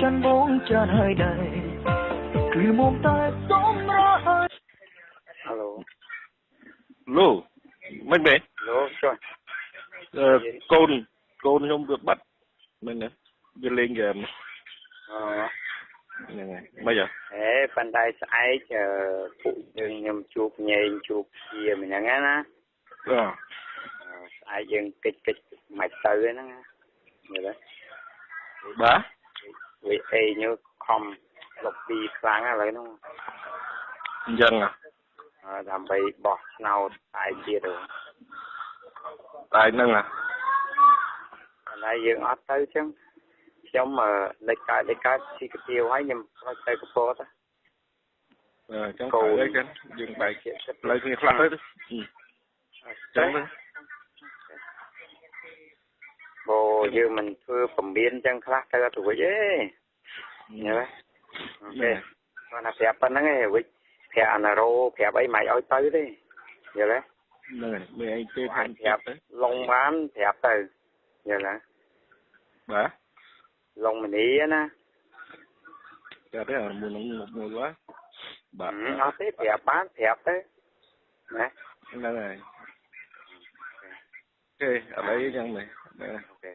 ច័ន្ទបងច្រើនហើយដែរគឺមុំតែសំរហើយ ហៅឡូ លូមិនមែន ឡូចុះ កូនកូនខ្ញុំវាបាត់មែនទេវាលេងហ្គេម អូ ហ្នឹងហើយមិនហ៎ អេប៉ុន្តែស្អែកពួកយើងខ្ញុំជួបញែងជួបជាម្នាក់ណា បាទ ស្អែកយើងកិច្ចកិច្ចមិនទៅហ្នឹងណាមើល បាទ វាអេញខំលុបពីខ្លាំងឥឡូវហ្នឹង អញ្ចឹង ដើម្បីបោះឆ្នោតស្អែកទៀត តែហ្នឹងហ៎ តែយើងអត់ទៅចឹងខ្ញុំលេចកើតលេចកើតស៊ីកាទៀវហើយខ្ញុំទៅកពត អញ្ចឹងទៅអីចឹងយើងបែកផ្លូវគ្នាខ្លះទៅចឹងទៅ បើយើងមិនធ្វើពមៀនចឹងខ្លះទៅអត់រួចទេញ៉ឹមអូខេគាត់ថាប្រាប់ប៉ុណ្្នឹងឯងវិចប្រាប់អាណារ៉ូប្រាប់អីមិនឲ្យទៅទេយល់ទេ ហ្នឹងហើយមិនអីទេ ថាប្រាប់លងបានប្រាប់ទៅយល់ទេ បាទ លងមនីណា តែទេមួយនឹងមួយបាទ បាទអត់ទេប្រាប់បានប្រាប់ទៅណា ហ្នឹងហើយអូខេអត់អីចឹងមែន អូខេ